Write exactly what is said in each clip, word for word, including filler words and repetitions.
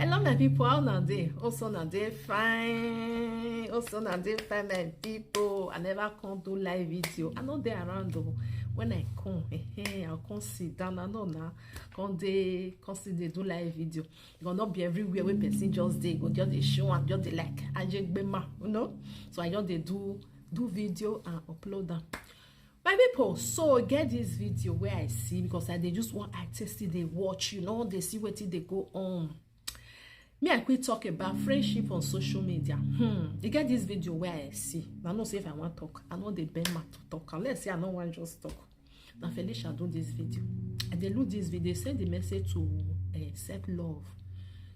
Hello, my people. How una dey? Also, una dey fine. Also, una dey fine, my people. I never come do live video. I no dey around though. When I come, eh, eh, I'll come sit down. I know now. Come dey, come sit dey do live video. You go not be everywhere where person just dey, go just dey show and just dey like ajegbema, you know. So I just dey do do video and upload them. My people, so get this video where I see, because I dey just want I take see dey watch, you know, they see what they go on. Me, I quit talk about friendship on social media. Hmm. You get this video where I see. I know say if I want talk, I know they bend my to talk. Let's say I no want just talk. Now Felicia do this video. And they look this video, send the message to uh, self love.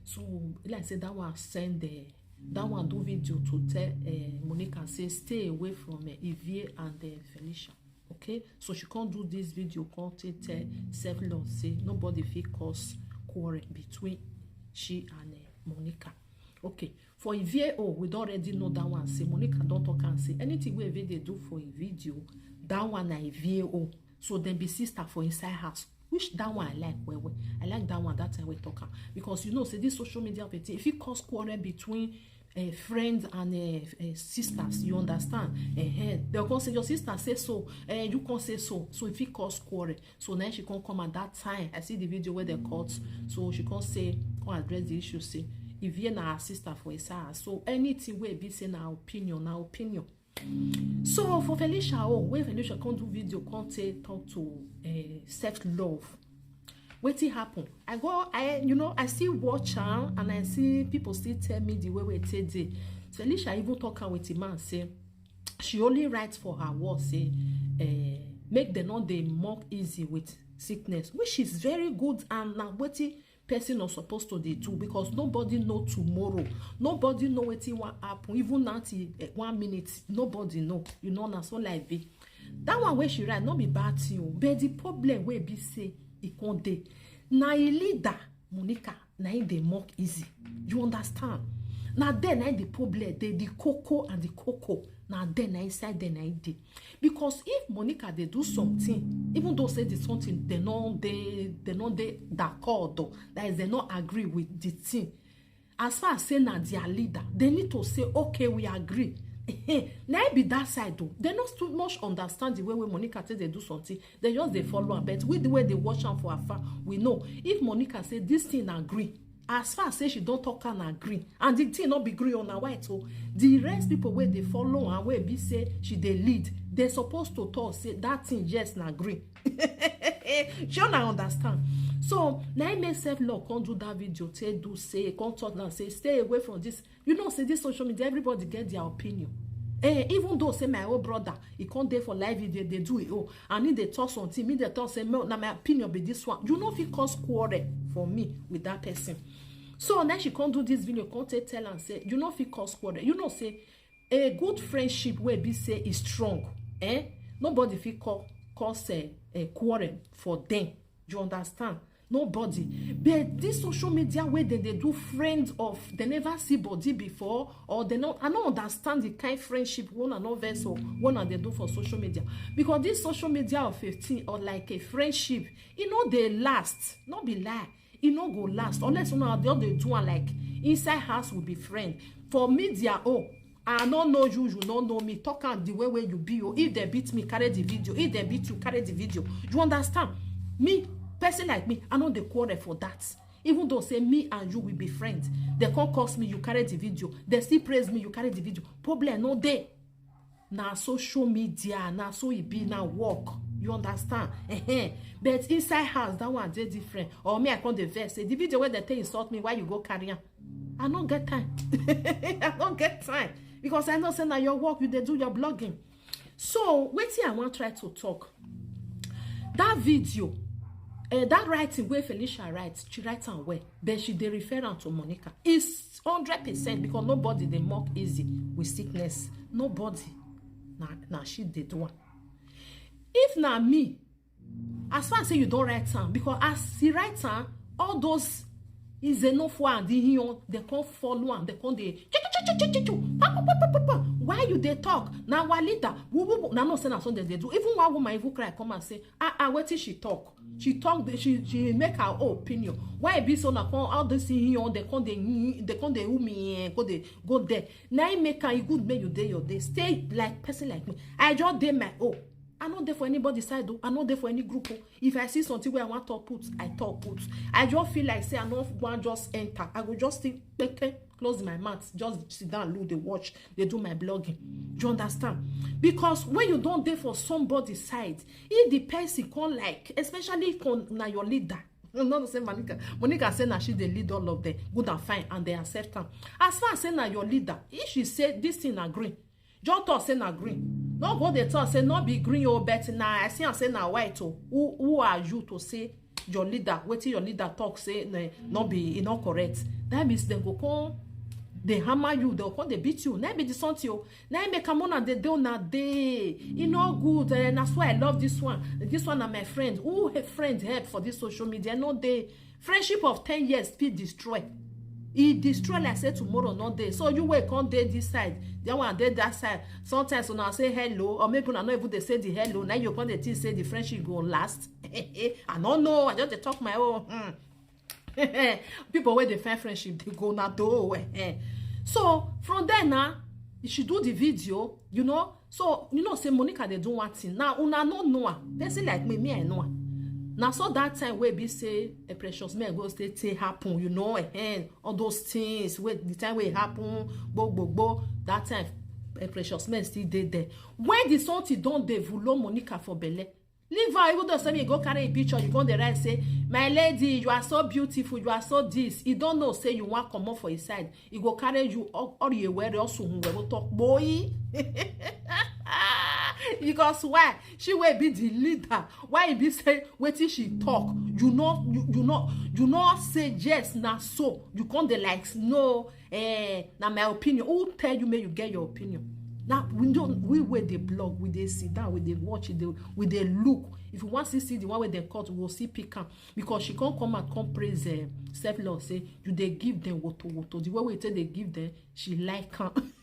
So like I said, that one send the that one do video to tell uh, Monica say stay away from uh, Ivie and uh, Felicia. Okay, so she can't do this video, can't take tell self love say nobody fit cause quarrel between she and uh, Monica. Okay, for Ivie, oh, we don't already know that one. Say Monica don't talk and say anything we Ivie they do for a video, that one na Ivie, oh. So then be sister for inside house. Which that one I like well well. I like that one that time we talk am. Because you know, say this social media of a thing, if it cause quarrel between uh, friends and uh, uh, sisters, you understand? Uh, they'll come say your sister say so, uh, you can't say so. So if it cause quarrel, so now she can't come at that time. I see the video where they cut. So she can't say, can't address the issue. Say, if you're not a sister for a side, so anything we be say na opinion, na opinion. So for Felicia, oh, when Felicia can't do video, can't say, talk to uh, self love. Wetin happen? I go, I, you know, I still watch her and I see people still tell me the way we take day. Felicia even talk her with the man say she only write for her wall say, uh, make them not they mock easy with sickness, which is very good and now wetin person not supposed to they do, because nobody know tomorrow. Nobody know wetin wan happen. Even now till uh, one minute, nobody know. You know, na so life be. That one where she write, not be bad thing, oh, but the problem where be say e come dey. Na e leader, Monica, na him dey mock easy. You understand? Na there na him the problem dey, the cocoa and the cocoa. Na there na inside there na him dey. Because if Monica dey do something, even though say the something they no dey they no dey d'accord, that is they no agree with the thing. As far as say na their leader, they need to say okay, we agree. Na be that side though. They not too much understand the way wey Monica take dey do something. They just dey follow am. But with the way they watch am for afar, we know if Monica say this thing agree, as far as say she don't talk and agree, and the thing not be gree on her white, oh, the rest people where they follow and where be say she they lead, they supposed to talk say that thing yes na agree. She na understand. So na him make self love come do that video, take do say, come talk and say stay away from this. You know, say this social media, everybody get their opinion. Eh, even though say my own brother, he can't there for live video, they do it. Oh, and if they talk something, me they talk say, no, now my opinion be this one. You know, if he cause quarrel for me with that person. So now she can't do this video, can't take tell and say, you know, if he cause quarrel, you know, say a good friendship where be say is strong. Eh, nobody fit call cause a, a quarrel for them. You understand? Nobody. But this social media where they, they do friends of they never see body before, or they not I don't understand the kind friendship one another so one and they do for social media. Because this social media of fifteen or like a friendship, you know they last, not be lie. It no go last unless una just dey do am like inside house we be friend. For media, oh, I no know you, you no know me. Talk am the way wey you be, oh. If they beat me, carry the video. If they beat you, carry the video. You understand? Me, person like me, I no dey quarrel for that. Even though say me and you will be friends, they come curse me, you carry the video. They still praise me, you carry the video. Problem no dey. Na social media, na so e be, na work. You understand? Ehen. But inside house, that one dey different. Or me, I come dey vex say the video wey dem take insult me, why you go carry am? I no get time. I no get time because I know say na your work, you dey do your blogging. So wetin I wan try to talk, that video, uh, that writing wey Felicia write, she write am well, but she dey refer am to Monica. It's hundred percent because nobody dey mock easy with sickness. Nobody. Na na she dey do am. If na me, as far as say you don write am, because as he write am, all those is enough for am. The him own, they come follow am, they come dey Why you dey talk? Na our leader. Woo, woo, woo. Na no say na so dem dey do. Even one woman even cry come and say, ah, ah, wetin she talk? She talk, she, she make her own opinion. Why e be so na come all this thing here, they come dey, they come dey who me, eh, go dey, go there. Na im make am e good make you dey your day. Stay like person like me. I just dey my own. I no dey for anybody side o. I no dey for any group o. If I see something wey I wan talk put, I talk put. I just feel like say I no wan just enter. I go just think, kpeke, close my mouth, just sit down, look, dey watch, dey do my blogging. You understand? Because when you don dey for somebody side, if the person come like, especially if come na your leader, no, no say Monica. Monica say na she dey lead all of them. Good and fine, and they accept am. As far as say na your leader, if she say this thing na green, just talk say na green. No go dey talk say no be green o, but na, I see am say na white o. Who, who are you to say your leader, wetin your leader talk say no, no be, e no correct? That means dem go come dey hammer you, dem go come dey beat you. Na be the something o. Na im make am una dey dey una dey. E no good. Eh, na so I love this one. This one na my friend. Who he-, friend help for this social media? No dey. Friendship of ten years fit destroy. E destroy like say tomorrow no dey. So you wey come dey this side, that one dey that side. Sometimes una say hello, or maybe una no even dey say the hello. Na you come dey think say the friendship go last. I no know. I just dey talk my own. Hmm. People wey dey find friendship, they go na do, eh. So from there now, she do the video, you know. So you know say Monica dey do one thing. Now una no know her. Person like me, me I know her. Na so that time wey be say a Precious Men go stay take happen, you know, eh, all those things wey the time wey e happen, gbo gbo gbo, that time a Precious Men still dey there. When the something don dey vulo Monica for belle, leave her. Even though say me go carry a picture, you go dey write say, my lady, you are so beautiful, you are so this. You don't know say you wan comot for his side. He go carry you all, all you wear, also who will talk boy. Because why? She will be the leader. Why e be say wetin she talk? You know, you, you know, you know say yes, na so. You come dey like, no, eh, na my opinion. Who tell you make you get your opinion? Now we don't, we wey dey blog, we dey sit down, we dey watch it, we dey look. If you want to see the one wey dem cut, we go see pick am. Because she come come out, come praise, eh, Self Love, say you dey give them woto woto. The way we take dey give them, she like am.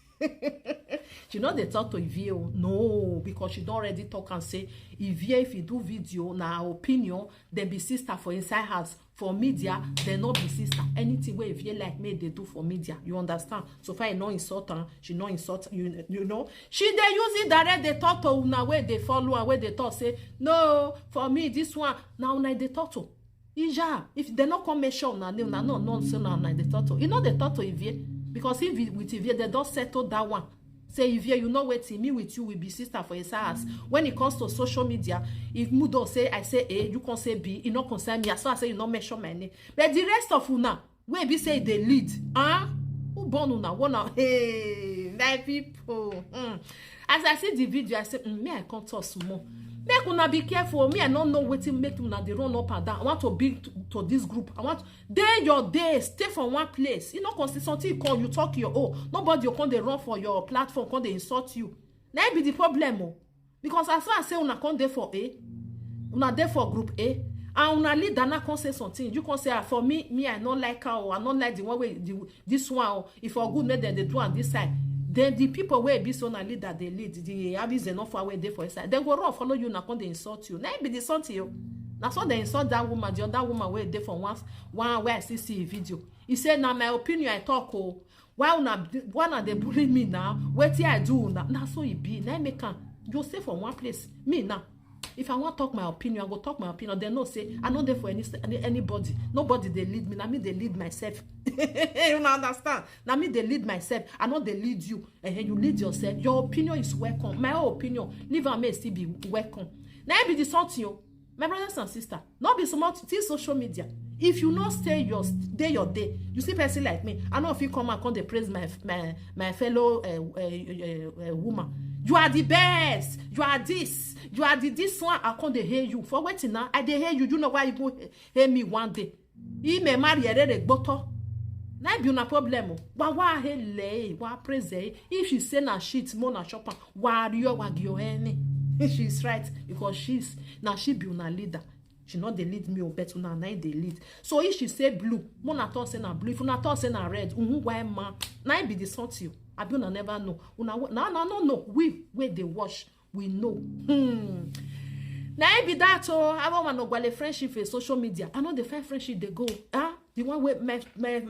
She no dey talk to Ivie o. No, because she don already talk and say Ivie, if you do video, na her opinion, dem be sister for inside house. For media, dem no be sister. Anything wey Ivie like, make they do for media. You understand? So far, e no insult am, she no insult, you, you know. She dey use it direct, dey talk to una wey dey follow am, wey dey talk say, no, for me, this one, na una dey talk to. Ija, if dem no come mention una name, una no know say na una dey talk to. E no dey talk to Ivie, because if e with Ivie, dem don settle that one. Say, Ivie, you know wetin, me with you, we be sister for inside house. When it comes to social media, if Mudo say, I say A, you come say B, e no concern me. As far as say you no mention my name. But the rest of una, wey be say e dey lead, huh? Who born una? One, hey, my people. Hmm. As I see the video, I say, mm, me, I come talk small. Make una be careful. Me, I no know wetin make una dey run up and down. I want to be to, to this group. I want, dey your day, stay for one place. You know, consistency come, you talk your own. Nobody go come dey run for your platform, come dey insult you. Na im be the problem o. Because as far as say una come dey for A, una dey for group A, and una leader now come say something, you come say, ah, for me, me, I no like her o, I no like the one wey the, this one o. If for good, make dem dey do am this side. Then the people wey be say una leader dey lead, the Abizenofa wey dey for inside, dem go run follow you, una come dey insult you. Na im be the something o. Na so dem insult that woman, the other woman wey dey for one, one wey I still see e video. E say, na my opinion I talk o. Why una, why una dey bully me now? Wetin I do una? Na so e be. Na im make am. You stay for one place. Me now, if I wan talk my opinion, I go talk my opinion. Dem know say I no dey for any, any, anybody. Nobody dey lead me. Na me dey lead myself. Una understand? Na me dey lead myself. I no dey lead you. Eh, you lead yourself. Your opinion is welcome. My own opinion, leave am, make e still be welcome. Na im be the something o. My brothers and sisters, no be small thing, social media. If you no stay your, dey your day, you see person like me, I no fit come and come dey praise my, my, my fellow, eh, eh, eh, eh, woman. You are the best. You are this. You are the this one. I come dey hail you. For wetin now? I dey hail you. You know why you go hail me one day? Ime mari erere gboto. Na im be una problem o. Wa, wa hele, wa praise e. If she say na shit, mo na chop am. Wa rio, wa gi o eni. She's right, because she's, na she be una leader. She no dey lead me o, but una na im dey lead. So if she say blue, mo na talk say na blue. If una talk say na red, uhun, why ma? Na im be the something o. Abi una never know? Una, na, na, no, no. We, we dey watch, we know. Hmm. Na e be that, oh. I want to go friendship for social media. I know the fine friendship they go. Ah, the one where my, my